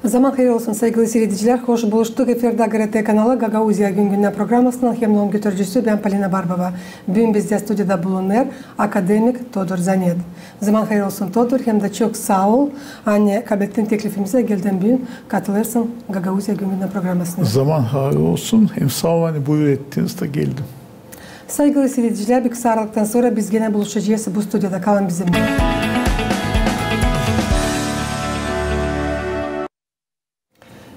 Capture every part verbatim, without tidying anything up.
Zaman hayır olsun, saygılı siiredicilär. Hoş buluştuk. Efirdä GRT kanalı, Gagauziya gün-gündän programasının hem dä onun götürücüsü bän, Polina Barbova. Büün bizdä studiyada bulunêr akademik Todur Zanet. Zaman hayır olsun, Todur, hem dä çok saa ol, ani kabul ettin teklifimizi, geldin büün katılêrsın Gagauziya gün-gündän programasına. Zaman hayır olsun, hem saa ol, ani buyur ettiniz dä geldim. Saygılı siiredicilär, bir kısa aralıktan sora biz genä buluşacez bu studiyada. Kalın bizimnän.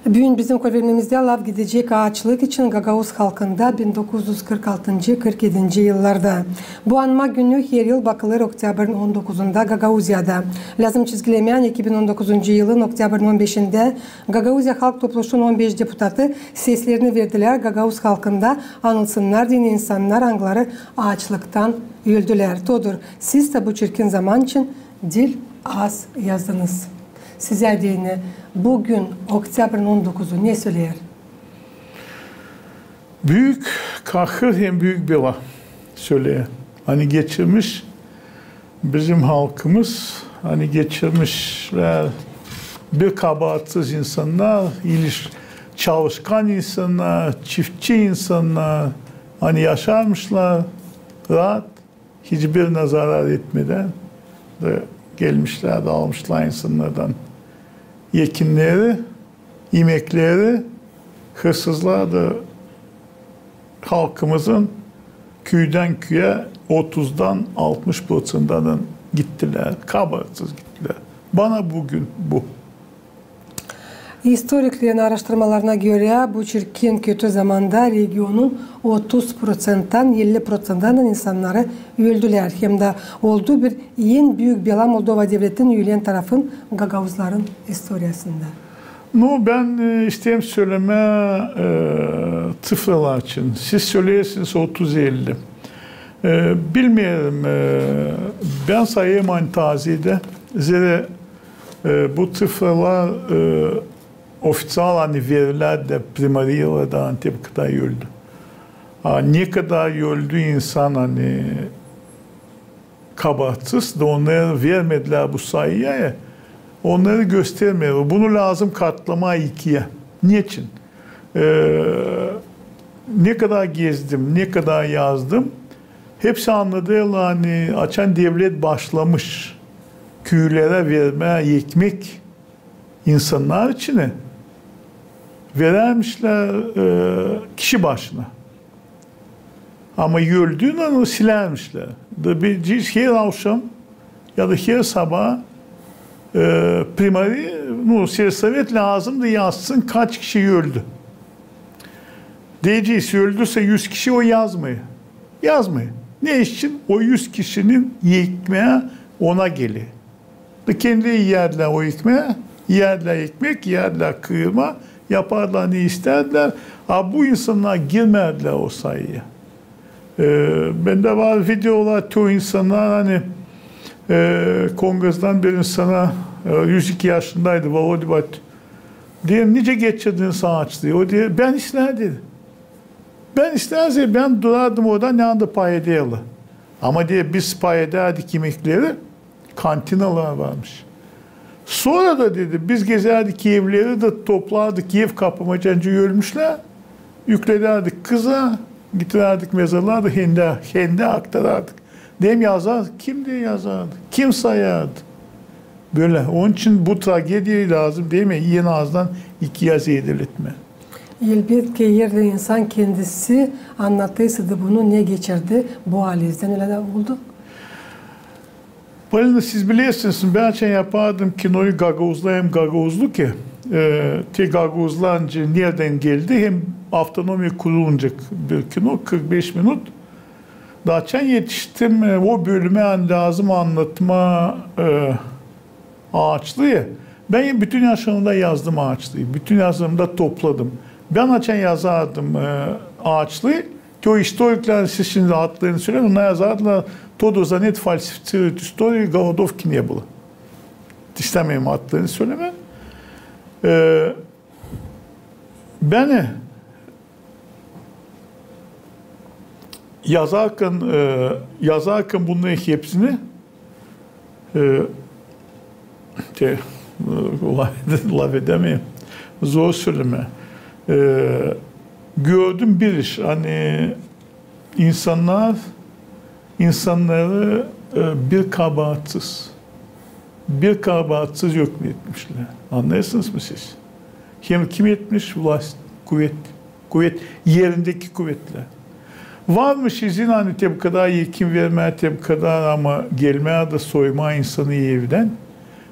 Büün bizim hoverimizdä laf gidecek aaçlık için gagauz halkında bin dokuz üz kırk altıncı, kırk edinci yıllarda. Bu anma günü her yıl bakılêr oktyabrın on dokuzunda Gagauziyada. Lääzım çizgilemää, ani iki bin on dokuzuncu yılın oktyabrın on beşindä Gagauziya Halk Topluşunun on beş deputatı seslerini verdilär gagauz halkında anılsınnar deyni insannar, angıları aaçlıktan öldülär. Todur, siz dä bu çirkin zaman için diil az yazdınız. Sizä deyni, bu gün, oktyabrın on dokuzu, ne söleer? Büük kahır hem büük bela söleer. Ani geçirmiş bizim halkımız, ani geçirmişlär bir kabaatsız insannar, iliş-, çalışkan insannar, çiftçi insannar, ani yaşarmışlar raat, hiçbirinä zarar etmedän, da gelmişlär dä almışlar insannardan ekinleri, imekleri, hırsızlar da halkımızın küüdän küüyä otuzdan altmış proţentindän gittilär, kabaatsız gittilär. Bana büün bu. İstoriklerin aaraştırmalarına görä, bu çirkin, kötü zamanda regionun otuz proţenttän elli proţentinä insannarı öldülär. Hem dä oldu bir en büük bela Moldova devletin üülen tarafın gagauzların istoriyasında. Nu, bän, e, isteerim sölemää, e, ţifralar için. Siz söleersiniz otuz elli. E, bilmeerim, e, bän sayêrım, ani taaziyedä, zerä, e, bu ţifralar, e, ofiţial, ani verilär dä, primariyada, ani te bu kadar öldü. A, ne kadar öldü insan, ani kabaatsız da onnarı vermedilär bu sayıya, e, onnarı göstermeer. Bunu lääzım katlamaa ikiyä. Neçin? E, ne kadar gezdim, ne kadar yazdım, hepsi annadêrlar, ani açan devlet başlamış küülerä vermää ekmek, insannar için verärmişlär, e, kişi başına. Ama öldüynän onu silärmişlär. Da bir, her avşam ya da her sabaa, e, primari, nu, sельсовет lääzımdı yazsın, kaç kişi öldü. Deyecez, öldürsä üz kişi, o yazmêêr. Yazmêêr. Ne için? O üz kişinin ekmeä ona geler. Da kendileri iyärdilär o ekmeä, iyärdilär ekmek, iyärdilär kıırma, yapardılar ne istärdilär. A bu insannar girmärdilär o sayıya. E, bendä var videolar, te o insannar, ani, e, Kongresstan bir insana, e, üz iki yaşındaydı, Volodya Bat-, deerim, nicä geçirdiniz aaçlıı? O deer, bän islää, deer. Bän islää, bän durardım orada, neredä pay ederlär. Ama, deer, biz pay edärdik imekleri, kantinalar varmış. Sora da, dedi, biz gezärdik evleri dä toplardık, ev kapımacı, ölmüşlär, ükledärdik kıza, giderärdik mezarlara da hendä, hendä aktarardık. Deerim, yazar, kim, deer, yazardı, kim sayardı? Bölä. Onun için bu tragediyayı lääzım, deerim, en azından ikiyä zeedeletmää. Elbetki, eer dä insan kendisi annadêrsaydı bunu, ne geçirdi, bu halizdän ölä dä oldu. Polina, siz bilersiniz, bän açan yapardım kinoyu "Gagauzlar hem gagauzluk", e, te gagauzlar neredän geldi, hem avtonomiya kurulunca bir kino, kırk beş minut. Da açan etiştim, e, o bölümä, ani lääzım annatmaa, e, aaçlıı. Bän bütün yaşamımda yazdım aaçlıı. Bütün yaşamımda topladım. Bän açan yazardım, e, aaçlıı, te o istoriklär, siz şindi adlarını söleyin, onnar yazardılar, Todur Zanet фальсифицирует историю, голодовки не было. İstämeerim adlarını sölemää. E, bän yazarkan, e, yazarkan bunnarın hepsini, e, te, laf, laf edämeerim. Zor sölemää. E, gördüm bir iş, ani insannar, insannarı, e, bir kabaatsız, bir kabaatsız yok etmişlär. Annêêrsınız mı siz? Hem kim etmiş? Vlast, kuvet, kuvet, erindeki kuvetlär. Varmış izin, ani te bu kadar ekin vermää, te bu kadar, ama gelmää da soymaa insanı evdän.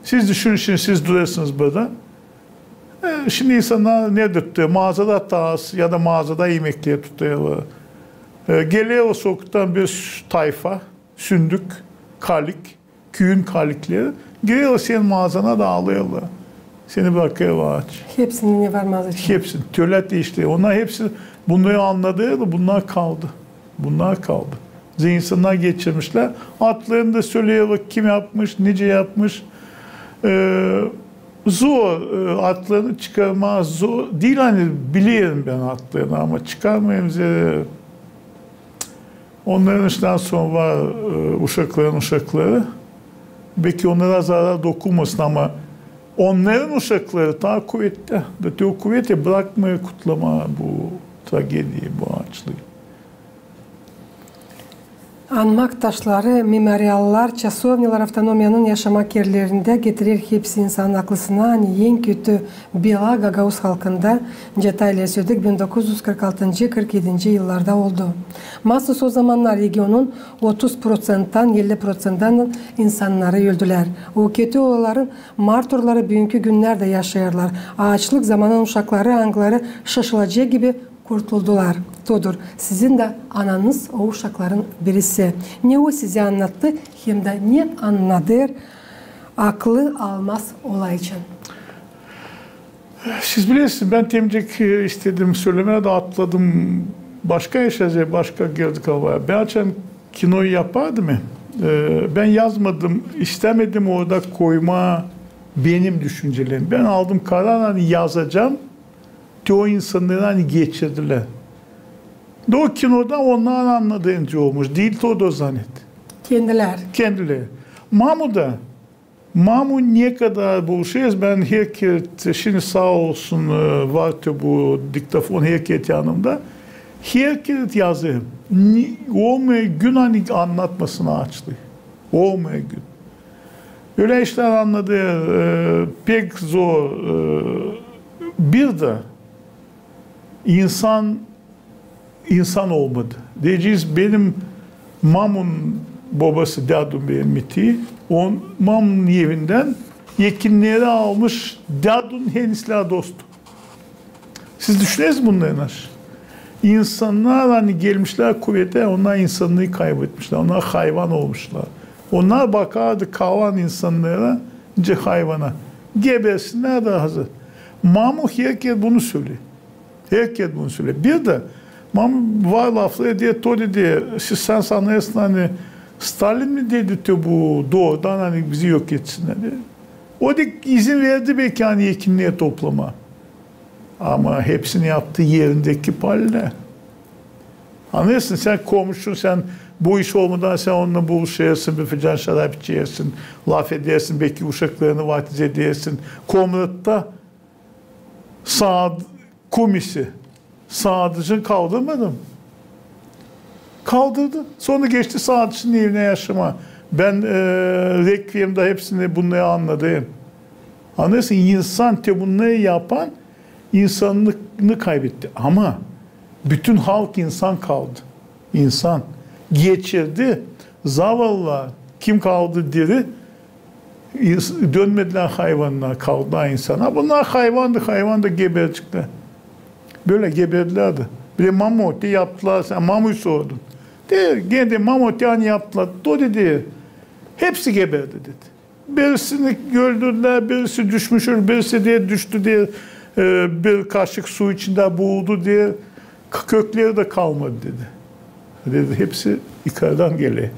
Siz düşünün, şindi siz durêrsınız burada. E, şindi insannar ne tutêr? Maazada taas ya da maazada imekleri tutêrlar. E, geler o sokaktan bir tayfa, Sündük, Kalik, küüyün Kalikleri, girerlär senin maazana da alêrlar. Seni brakêrlar aç. Hepsini ne var maazada? Hepsini. Tölä te işte. Onnar hepsi, bunnarı annadêrdı, bunnar kaldı. Bunnar kaldı. Bizdä insannar geçirmişlär. Adlarını da söleerlär, kim yapmış, nicä yapmış. Ee, zor, e, adlarını çıkarmaa zor. Diil, ani bilerim bän adlarını, ama çıkarmayım üzerä. Onnarın iştän sora var, e, uşakların uşakları. Beki onnara zarar dokunmasın, ama onnarın uşakları taa kuvettä. Da te o kuvet brakmêêr kutlamaa bu tragediyayı, bu aaçlıı. Anmak taşları, memoriallar, çasovnêlar avtonomiyanın yaşamak erlerindä getirer hepsi insanın aklısına, ani en kötü bela gagauz halkında, nicä taa ileri söledik, bin dokuz üz kırk altıncı, kırk edinci yıllarda oldu. Maasuz o zamannar regionun otuz proţenttän elli proţenttän insannarı öldülär. O kötü olayların martorları büünkü günnerdä yaşêêrlar. Aaçlık zamanın uşakları, angıları şaşılacek gibi kurtuldular. Todur, sizin dä ananız o uşakların birisi. Ne o sizä annattı, hem dä ne annadêr aklı almaz olay için? Siz bilersiniz, bän temcik, e, istedim sölemää da atladım. Başka işä, başka girdik havaya. Bän açan kinoyu yapardım, e, bän yazmadım, istämedim orada koymaa benim düşüncelerim. Bän aldım karar, ani yazacam te o insannarı, ani geçirdilär. Da o kinoda onnar annadı, nicä olmuş. Diil Todur zanet. Kendilär. Kendilär. Mamuda. Mamu ne kadar buluşêrız, bän herkert, şindi saa olsun, e, var te bu diktofon herkert yanımda. Herkert yazêr. Ni-, olmêêr gün, ani annatmasın aaçlıı. Olmêêr gün. Ölä işlär annadı, e, pek zor, e, bir dä insan, insan olmadı. Deyecez, benim mamun bobası, dädum benim iti, on, mamunun evindän ekinneri almış dädunun en islää dostu. Siz düşünersin bunnarı naşey? İnsannar, ani gelmişlär kuvetä, onnar insannıı kaybetmişlär. Onnar hayvan olmuşlar. Onnar bakardı kalan insannara, nicä hayvana. Gebersinnär dä hazır. Mamu herkert bunu söleer. Herkert bunu söleer. Bir dä mamu var lafları, deer, Todi, deer, siz, sän sanêrsın, ani Stalin mi dedi te bu doorudan, ani bizi yok etsinnär, deer. O da izin verdi beki, ani ekinneri toplamaa. Ama hepsini yaptı erindeki paliler. Annêêrsın, sän komşun, sän bu iş olmadan sän onunnan buluşêrsın, bir fican şarap içersin, lafedersin, beki uşaklarını vaatiz edersin. Komratta saat kumisi Sadıcını kaldırmadı mı? Kaldırdı. Sora geçti Sadıcının evinä yaşamaa. Bän, e, Rekviyemda hepsini bunnarı annadım. Annêêrsın, insan, te bunnarı yapan insannıını kaybetti. Ama bütün halk insan kaldı. İnsan. Geçirdi. Zavallılar, kim kaldı diri, ins-, dönmedilär hayvannar, kaldılar insan. Ha, bunnar hayvandı, hayvan da geberecekti. Bölä geberdilär dä. Bir dä mamu te yaptılar, sän mamuyu sordun. Deer, genä dä mamu te ani yaptılar. O dedi, hepsi geberdi, dedi. Birisini öldürdülär, birisi düşmüş, birisi dä düştü, deer, e, bir kaşık su içindä buuldu, deer, k-, kökleri dä kalmadı, dedi. Dedi, hepsi yukarıdan geler.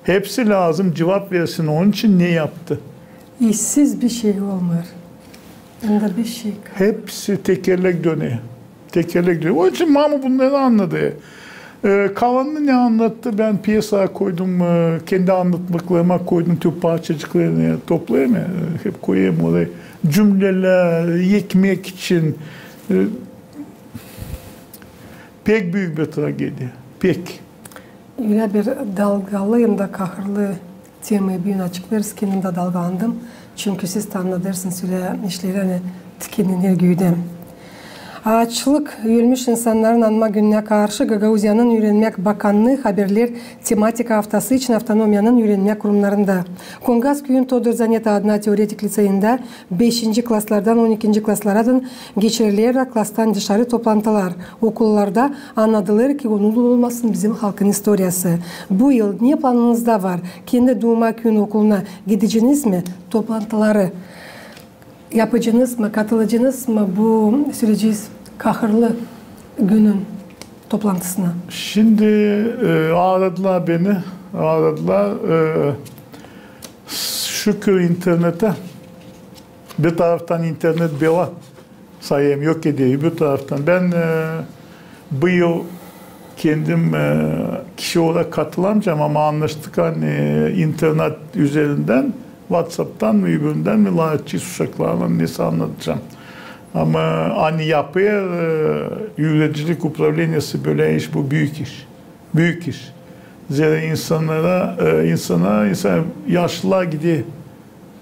Hepsi lääzım cuvap versin, onun için ne yaptı. İşsiz bir şey olmêêr. Hem dä bir şey kalmêêr. Hepsi tekerlek döner. Tekerlek döner. Onun için mamu bunnarı annadı. E, kalanını ne annattı, bän pyesaya koydum, e, kendi annatmaklarıma koydum, tüm parçacıklarını toplayım, e, hep koyayım oraya. Cümlelär, ekmek için, e, pek büük bir tragediya, pek. Ölä bir dalgalı hem dä kahırlı temayı büün açıklêêrız. Kendim dä dalgalandım. Çünkü siz dä annadêrsınız ölä işleri, ani tikenenär güüdä. Aaçlık ölmüş insannarın anma gününä karşı Gagauziyanın üürenmäk bakannıı haberleer tematika aftası için avtonomiyanın üürenmäk kurumnarında. Kongaz küüyün Todur Zaneta adına teoretik liţeyindä beşinci klaslardan on ikinci klaslara dän geçirilerlär klastan dışarı toplantılar. Okullarda annadılar ki, unudulmasın bizim halkın istoriyası. Bu yıl ne planınızda var? Kendi duuma küüyün okuluna gideceniz mi? Toplantıları yapacenız mı, katılacenız mı bu, söleyecez, kahırlı günün toplantısına? Şindi, e, aaradılar beni, aaradılar. E, şükür internetä. Bir taraftan internet bela, sayayım, yok eder, öbür taraftan. Bän, e, bu yıl kendim, e, kişi olarak katılamayacam, ama annaştık, ani, e, internet üzerindän, WhatsApptan mı, öbüründän mi lafedecez uşaklarlan, nesä annadacam. Ama ani yapêr, e, üüredicilik upravleniyası bölä iş, bu büük iş. Büük iş. Zerä insannara, e, insana, insan, yaşlılar gider.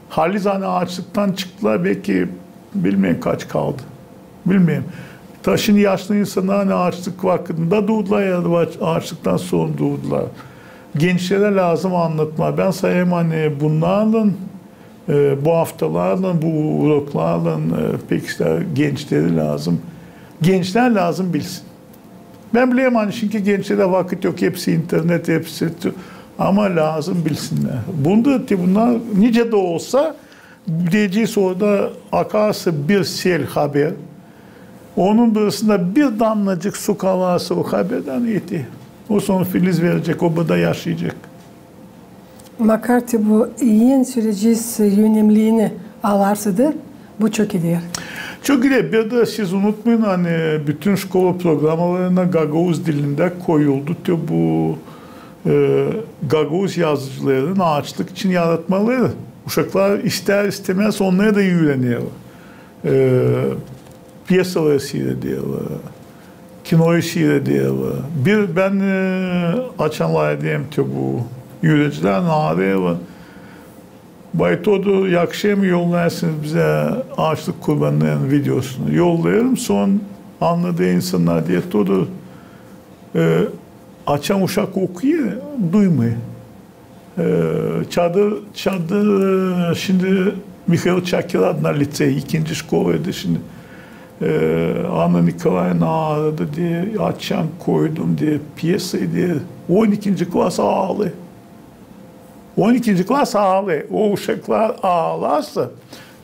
Halizdän aaçlıktan çıktılar, beki bilmeerim kaç kaldı. Bilmeerim. Ta şindi yaşlı insannar, ani aaçlık vakıdında duudular ya da aaç-, aaçlıktan sora duudular. Gençlerä lääzım annatmaa. Bän sayêrım, ani bunnarlan, e, bu aftalarlan, bu uroklarlan, e, pek islää gençleri lääzım. Gençlär lääzım bilsin. Bän bilerim, ani şindiki gençlerdä vakıt yok, hepsi internet, hepsi tu-, ama lääzım bilsinnär. Bunda te bunnar nicä dä olsa, deyecez, orada akarsa bir sel haber, onun birasında bir damnacık su kalarsa o haberdän, eter. O sora filiz verecek, o burada yaşayacek. Makar te bu en, söleyecez, önemliini alarsa da, bu çok eder. Çok eder. Bir dä siz unutmayın, ani bütün şkola programalarına gagauz dilindä koyuldu te bu, e, gagauz yazıcıların aaçlık için yaratmaları. Uşaklar istär-istemez onnarı da üürener. E, pyesaları siireder, kinoyu siireder. Bir bän, e, açan lafederim te bu üüredicilerlän, aarêêrım. Bay Todur, yakışêr mı, yollarsınız bizä aaçlık kurbannarının videosunu? Yollêêrım, sora annadıı insannar deer: Todur, e, açan uşak okuyêr, duymêêr. E, çadır, çadır, e, şindi Mihail Çakir adına liţey, ikinci şkolaydı şindi. E, Anna Nikolaevna aaradı, deer, açan koydum, deer, pyesayı, deer, on ikinci klas, aalêêr. On ikinci klas, aalêêr. O uşaklar aalarsa,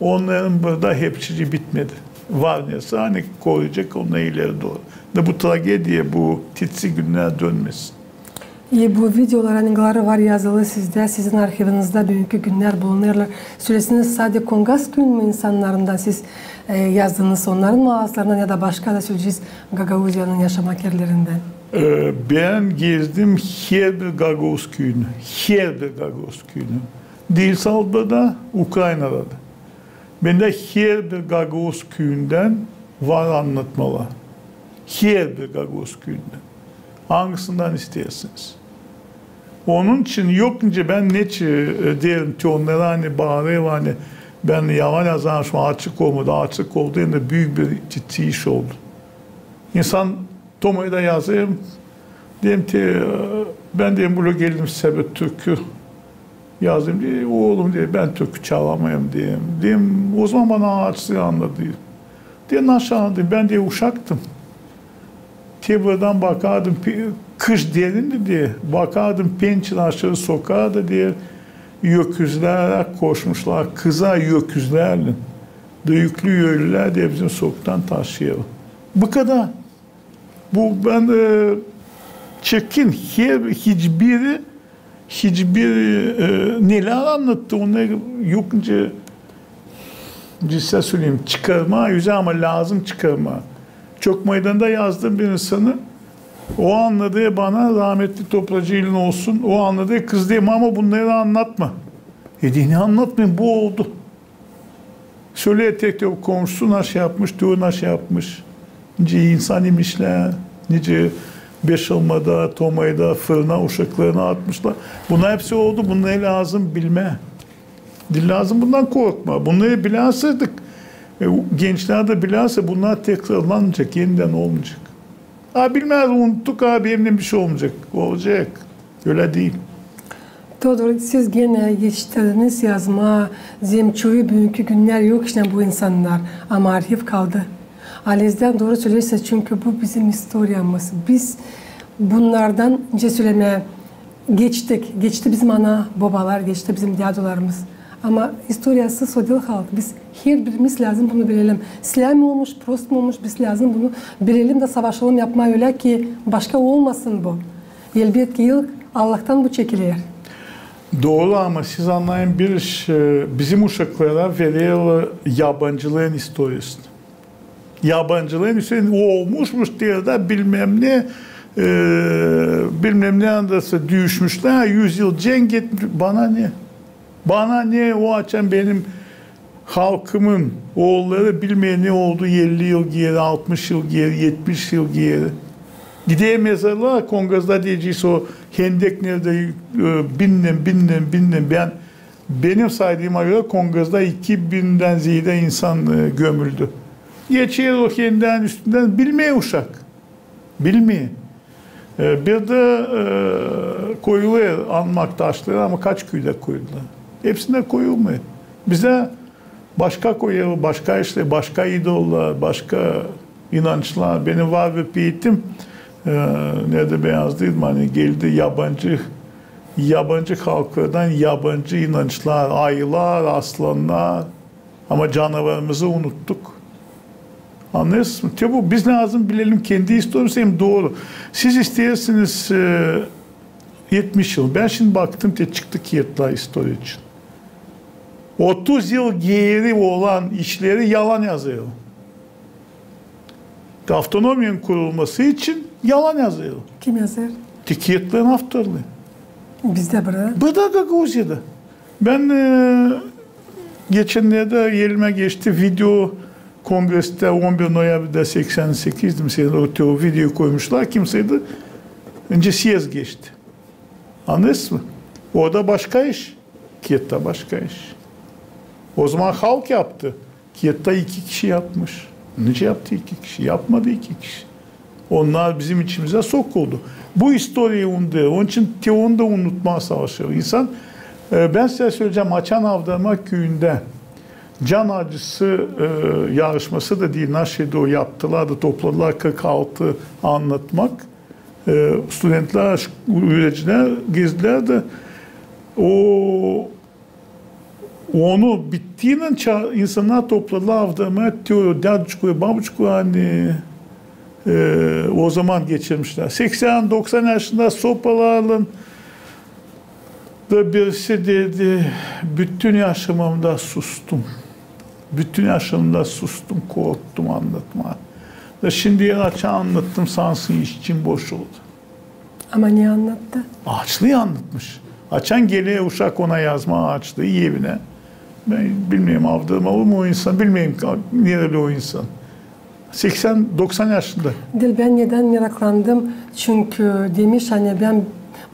onnarın burada hepsicii bitmedi. Var nesä, ani koruyacek onnarı ileri dooru. Da bu tragediya, bu titsi günnär dönmesin. E, bu videolar, angıları var yazılı sizdä, sizin arhivinizdä, büünkü günnär bulunêrlar. Söleseniz, sade Kongaz küüyün mü insannarından siz, e, yazdınız, onnarın maaslarından ya da başka da, söleyecez, Gagauziyanın yaşamak erlerindän? E, bän gezdim herbir gagauz küüyünü, herbir gagauz küüyünü. Diil sade burada, Ukraynada da. Bendä herbir gagauz küüyündän var annatmalar. Herbir gagauz küüyündän. Angısından isteersiniz. Onun için yok nicä bän neçin, e, deerim te onnara, ani baarêrlar, ani bän yalan yazarmışım, aaçlık olmadı, aaçlık oldu, hem dä büük bir ciddi iş oldu. İnsan Tomaya da yazêrım. Deerim te, e, bän, deerim, buraya geldim, sizä bir türkü yazayım, deer. Oolum, deer, bän türkü çalamêêrım, deer. Deerim, ozaman bana aaçlıı annadêr. Deer, naşey annadêr? Bän, deer, uşaktım. Te buradan bakardım, pe-, kış derindi, deer, bakardım pençeden aşarı sokaa da, deer, öküzlär koşmuşlar, kızar öküzlärlän. Da yüklü ölülär, deer, bizim sokaktan taşıyêrlar. Bu kadar. Bu bän, e, çirkin, her, hiçbiri, hiçbiri, e, nelär annattı, onnarı yok nicä, ciddi söleyim, çıkarmaa üzerä, ama lääzım çıkarmaa. Çok meydanda yazdım bir insanı, O annadı bana, rahmetli topracıı elin olsun, o annadı, kız deer, mama, bunnarı annatma. E, deer, ne annatmayım, bu oldu. Söleer tek-tek komşusu nasıl yapmış, tüü nasıl yapmış. Nicä insan imişlär, nicä beşalmada, tomayda fırına uşaklarını atmışlar. Bunnar hepsi oldu, bunnarı lääzım bilmää. Diil lääzım bundan korkmaa. Bunnarı bilärseydik, e, gençlär dä bilärse, bunnar tekrarlanmayacek, enidän olmayacek. A, bilmäz, unuttuk, a, benimnän bişey olmayacek. Olacek. Ölä diil. Todor, siz genä etiştirdiniz yazmaa Zemçuyu, büünkü günnär yok işte bu insannar, ama arhiv kaldı. Halizdän dooru söleersiniz, çünkü bu bizim istoriyamız. Biz bunnardan, nicä sölemää, geçtik. Geçti bizim ana-bobalar, geçti bizim dädularımız. Ama istoriyası sodil halk. Biz herbirimiz lääzım bunu bilelim. İslää mi olmuş, prost mu olmuş, biz lääzım bunu bilelim dä savaşalım yapmaa ölä ki başka olmasın bu. Elbetki, ilk Allahtan bu çekiler. Dooru, ama siz annayın bir iş, e, bizim uşaklara vererlär yabancıların istoriyasını. Yabancıların istoriyasını, o olmuşmuş, deerlär, bilmäm ne, e, bilmäm ne andası düşmüşlär, üz yıl cenk etmiş, bana ne? Bana ne o, açan benim halkımın oolları bilmeer ne oldu elli yıl geeri, altmış yıl geeri, etmiş yıl geeri. Gider mezarlığa, Kongazda deyecez, o hendek neredä, e, binnän, binnän, binnän. Bän, benim saydııma görä, Kongazda iki bindän zeedä insan, e, gömüldü. Geçer o hendän üstündän, bilmeer uşak. Bilmeer. E, bir dä, e, koyulêr anmak taşları, ama kaç küüdä koydular? Hepsindä koyulmêêr. Bizdä başka koyulêr, başka işlär, başka idollar, başka inançlar. Benim var bir peetim, e, neredä bän yazdıydım, ani geldi yabancı, yabancı halklardan yabancı inançlar, ayılar, aslannar. Ama canavarımızı unuttuk. Annêêrsınız mı? Te bu, biz lääzım bilelim kendi istoriyamızı hem dooru. Siz isteersiniz, e, etmiş yıl. Bän şindi baktım, te çıktı kiyatlar istoriya için. Otuz yıl geeri olan işleri yalan yazêrlar. Avtonomiyanın kurulması için yalan yazêrlar. Kim yazêr? Te kiyatların avtorları. Bizdä burada. Burada, Gagauziyada. Bän, e, geçennerdä elimä geçti video, kongresä on bir noyabrdä seksän sekizdi mi, o, o videoyu koymuşlar, kimseydi, nicä sez geçti. Annêêrsınız mı? O da başka iş. Kiyatta başka iş. O zaman halk yaptı. Kiyatta iki kişi yapmış. Nicä yaptı iki kişi? Yapmadı iki kişi. Onnar bizim içimizä sokuldu. Bu istoriyayı unuduyor. Onun için te onu da unutmaa savaşêr insan. E, bän sizä söleyecäm, açan Avdarma küüyündä can acısı, e, yarışması da diil, nasıl o yaptılar da topladılar kırk altı annatmak. E, studentlär, üürencilär gezdilär dä o onu bittiynän ça-, insannar topladılar Avdarmaya, te o däduçku, babuçku, ani, e, o zaman geçirmişlär. Seksän, doksan yaşında sopalarlan da birisi dedi: bütün yaşamamda sustum. Bütün yaşamamda sustum, korktum annatmaa. Da şindi açan annattım, sansın içim boşaldı. Ama ne annattı? Aaçlıı annatmış. Açan geler uşak ona yazmaa aaçlıı evinä. Bän bilmeerim, Avdarmalı mı o insan, bilmeerim, nereli o insan. Seksän, doksan yaşında. Diil, bän nedän meraklandım? Çünkü demiş, ani bän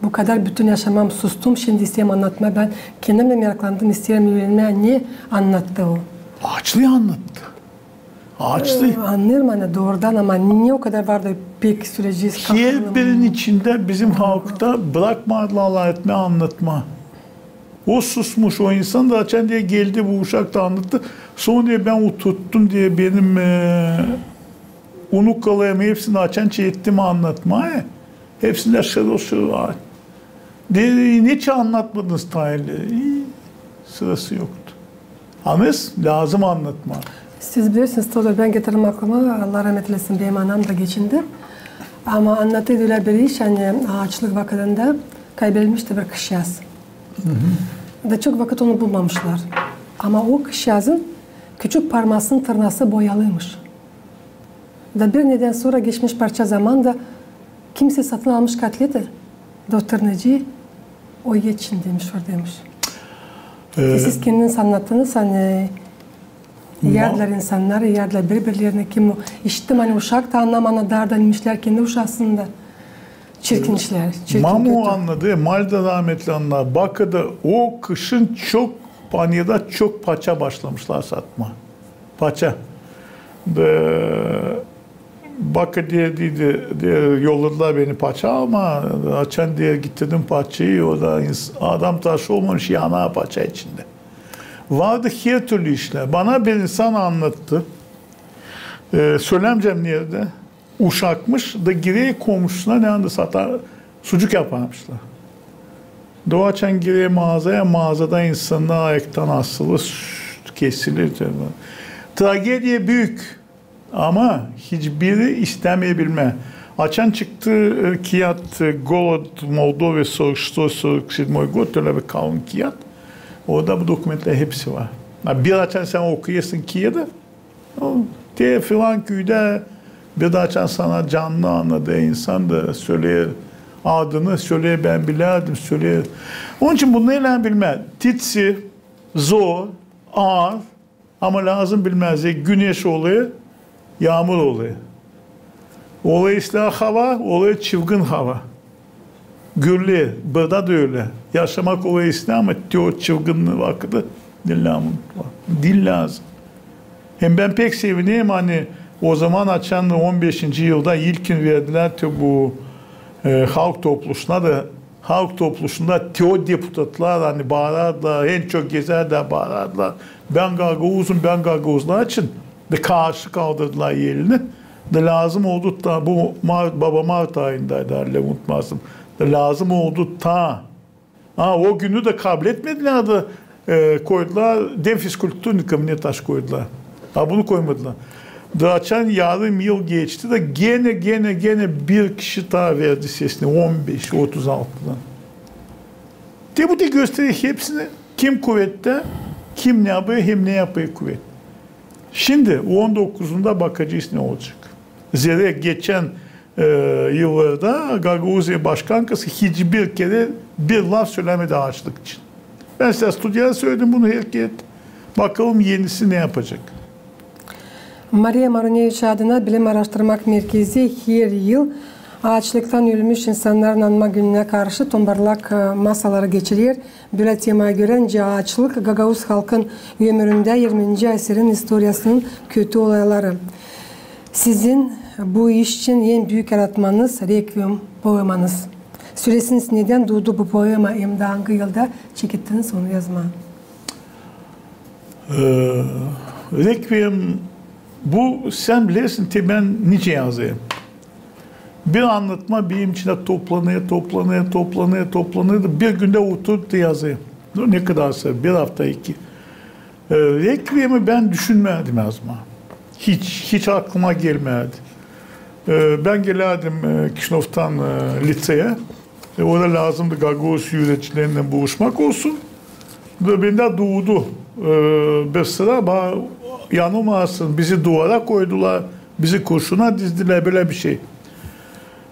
bu kadar bütün yaşamam sustum, şindi isteerim annatmaa. Bän kendim dä meraklandım, isteerim üürenmää, ne annattı o. Aaçlıı annattı. Aaçlıı. E, annêêrım, ani doorudan, ama ne o kadar var da pek söleyecez. Herbirinin içindä bizim halkta brakmadılar lafetmää, annatmaa. O susmuş, o insan da açan diil geldi, bu uşak da annattı. Sora diil bän oturttum diil benim, e, unukalarımı hepsini açan çektim annatmaa. Hepsindä şırıl-şırıl. Diil, neçin annatmadınız tailleri? Sırası yoktu. Annêêrsınız, lääzım annatmaa. Siz bilersiniz, Todor, bän getirdim aklıma, Allah rahmet eylesin, benim anam da geçindi. Ama annattı ölä bir iş, ani aaçlık vakıdında kaybedilmişti bir kızçaaz. Da çok vakıt onu bulmamışlar. Ama o kızçaazın küçük parmasının tırnası boyalıymış. Da bir nedän sora geçmiş parça zaman da Kimsey satın almış kotleti, dokturnacı, o etsin demiş, var demiş. E, siz kendiniz annattınız, ani yardılar insannar, yardılar biri-birlerinä, kim o, işittim, ani uşak da annamêêr, darda inmişlär kendi uşasını da. Çirkin işlär, çirkin, kötü. Mamu annadı, Malda rahmetli annar. Bakıda o kışın çok, Panyada çok paça başlamışlar satmaa. Paça. Da Bakı deer, deer, yolladılar beni paça almaa. Açan deer gittirdim paçayı, o da ins-, adam taşı olmamış, yanêr paça içindä. Vardı hertürlü işlär. Bana bir insan annattı. E, sölämeyecäm neredä. Uşakmış da girer komşusuna, neredä satar, sucuk yaparmışlar. Da o açan girer maazaya, maazada insannar ayaktan asılı, kesilir. Tragediya büük. Ama hiçbiri istämeer bilmää. Açan çıktı, e, kiyat, e, «Голод в Молдове сорок шестой сорок седьмой год», ölä bir kalın kiyat. Orada bu dokumentlär hepsi var. Ha, bir açan sän okuyêrsın kiyadı, o, te filan küüdä, bir dä açan sana canlı annadı insan da söleer adını, söleer, bän bilärdim, söleer. Onun için bunları bilmää. Titsi, zor, aar, ama lääzım bilmää, güneş olêr, yaamur olêr. Olêr islää hava, olêr çılgın hava. Gürleer, burada da ölä. Yaşamak olêr islää, ama te o çılgın vakıdı diil lääzım. Diil lääzım. Hem bän pek sevinerim, ani o zaman açan on beşinci yılda ilkin verdilär te bu, e, halk topluşuna da, halk topluşunda te o deputatlar, ani baarardılar, en çok gezärdilär, baarardılar: "Bän gagauzum, bän gagauzum!" Açan da karşı kaldırdılar elini. Da lääzım oldu ta bu mart, baba mart ayındaydı, halizdän unutmazdım. Da lääzım oldu ta. Ha, o günü dä kabletmedilär da, e, koydular День физкультурника, ne taş koydular. Ha, bunu koymadılar. Da açan yarım yıl geçti da genä, genä, genä bir kişi taa verdi sesini, on beş, otuz altıdan. Te bu te gösterer hepsini, kim kuvettä, kim ne yapêr hem ne yapêr kuvet. Şindi on dokuzunda bakacez ne olacek. Zerä geçän, e, yıllarda Gagauziya başkankası hiçbir kerä bir laf sölämedi aaçlık için. Bän sizä studiyada söledim bunu, herkez. Bakalım enisi ne yapacek. Mariya Maruneviç adına Bilim aaraştırmak merkezi her yıl aaçlıktan ölmüş insannarın anma gününä karşı tombarlak, e, masaları geçirer. Bölä temaya görä, nicä aaçlık gagauz halkın ömüründä irminci asirin istoriyasının kötü olayları. Sizin bu iş için en büük yaratmanız Rekviem poemanız. Söläsiniz, nedän duudu bu poema hem dä angı yılda çekettiniz onu yazmaa? E, Rekviem, bu, sän bilersin, te bän nicä yazêrım. Bir annatma benim içindä toplanêr, toplanêr, toplanêr, toplanêr da bir gündä oturêrım da yazêrım. Ne kadar sä, bir afta, iki. E, Rekviemi bän düşünmärdim yazmaa. Hiç, hiç aklıma gelmärdi. E, bän gelärdim, e, Kişinövdan, e, liţeya. E, orada lääzımdı gagauz üüredicilerinnän buluşmak olsun. Da bendä duudu, e, bir sıra, ba-, yanılmaasın, bizi duvara koydular, bizi kurşuna dizdilär, bölä bir şey.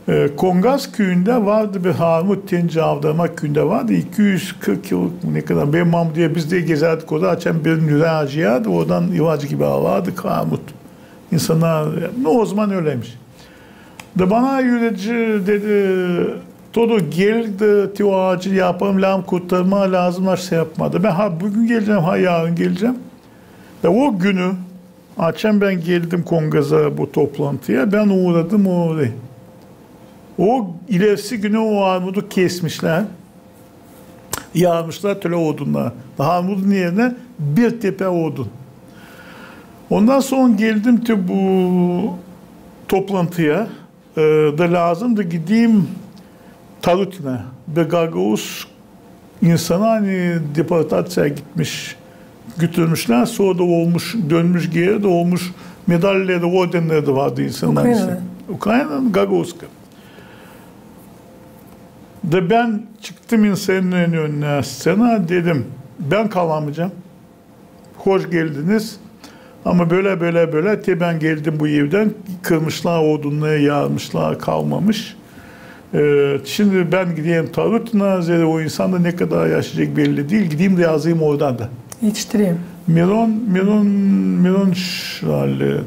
E, Kongaz küüyündä vardı bir harmut, Tenci Avdarma küüyündä vardı, iki üz kırk yıllık mı, ne kadar, benim mamu deer, biz dä gezärdik orada, açan birinin ürää acıyardı, oradan ilac gibi alardık harmut. İnsannar, no, o zaman öläymiş. Da bana üüredici dedi: "Todu, gel da te o aacı yapalım, lääzım kurtarmaa, lääzım naşey yapmaa." Da bän ha büün gelecäm, ha yarın gelecäm. Da o günü, açan bän geldim Kongaza bu toplantıya, bän uuradım oraya. O ilerisi günü o armudu kesmişlär. Yarmışlar tölä odunnar. Da armudun erinä bir tepä odun. Ondan sora geldim te bu toplantıya, e, da lääzımdı gideyim Tarutinä. Bir gagauz insanı, ani deportaţiyaya gitmiş, götürmüşlär, sora da olmuş, dönmüş geeri da olmuş, medalleri dä, ordenleri dä vardı insanın. Ukraynadan. Ukraynadan, gagauzka. Da bän çıktım insanın önünä, sţena, dedim: "Bän kalamayacam. Hoş geldiniz. Ama bölä, bölä, bölä, te bän geldim bu evdän, kırmışlar odunları, yarmışlar, kalmamış. E, şindi bän gideyim Tarutina, zerä o insan da ne kadar yaşayacek belli diil. Gideyim dä yazayım oradan da. Etiştireyim. Miron, Miron, Miron Şali,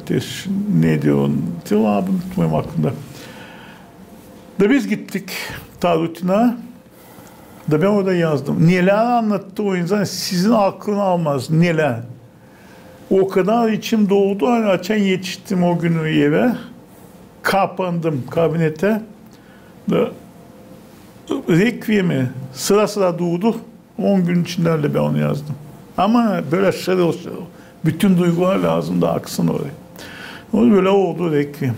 ne diil, te abi, unutmayım aklımda. Da biz gittik Tarutina. Da bän orada yazdım. Nelär annattı o insan, sizin aklınız almaz. Nelär. O kadar içim doldu, ani açan etiştim o gün evä, kapandım kabinetä. Da Rekviyemi sıra-sıra durdu. On gün içindä bän onu yazdım. Ama bölä şırıl-şırıl. Bütün duygular lääzım da aksın oraya. O bölä oldu Rekviyem.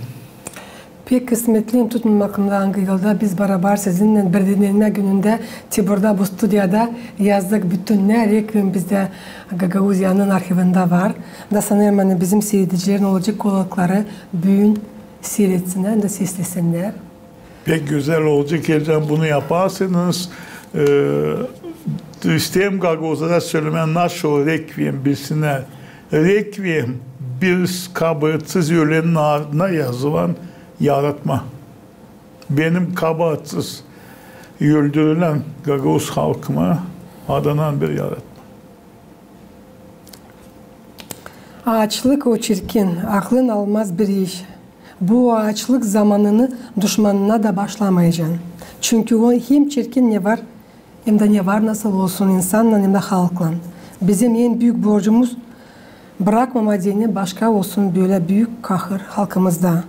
Pek kısmetliyim, tutmamakımda angı yılda biz barabar sizinnän birdenlenmä günündä Tiburda bu studiyada yazdık bütün ne Rekviyem bizdä Gagauziyanın arhivindä var. Da sanêrım, ani bizim siiredicilerin olacek kolaylıkları büün siiretsinär da seslesinnär. Pek gözäl olacek, elbetän bunu yaparsanız. E, isteerim gagauzlara sölemää, naşey o Rekviyem, bilsinnär. Rekviyem bir kabaatsız ölenin adına yazılan yaratma. Benim kabaatsız öldürülän gagauz halkıma adanan bir yaratma. Aaçlık o çirkin, aklın almaz bir iş. Bu aaçlık zamanını duşmanına da baaşlamayacan. Çünkü o hem çirkin ne var, hem dä ne var nasıl olsun insannan, hem dä halklan. Bizim en büük borcumuz brakmamaa deyni başka olsun bölä büük kahır halkımızda.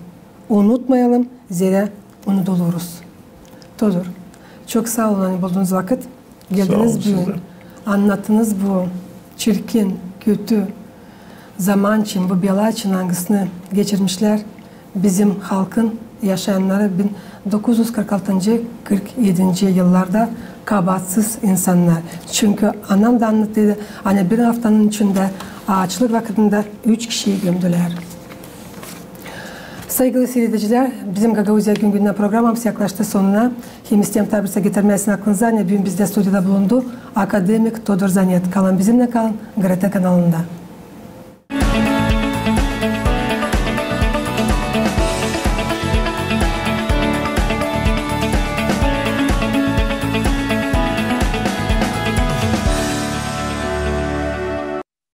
Unutmayalım, zerä unuduluruz. Todur, çok saa olun, ani buldunuz vakıt. Geldiniz büün. Annattınız bu çirkin, kötü zaman için, bu bela için, angısını geçirmişlär bizim halkın yaşayannarı bin dokuz üz kırk altıncı, kırk edinci yıllarda kabaatsız insannar. Çünkü anam da annattıydı, ani bir aftanın içindä aaçlık vakıtında üç kişiyi gömdülär. Saygılı siiredicilär, bizim Gagauziya gün-gündän programamız yaklaştı sonuna. Hem isteerim taa bir getirmää sizin aklınıza, ani büün bizdä studiyada bulundu akademik Todur Zanet. Kalın bizimnän, kalın GRT kanalında.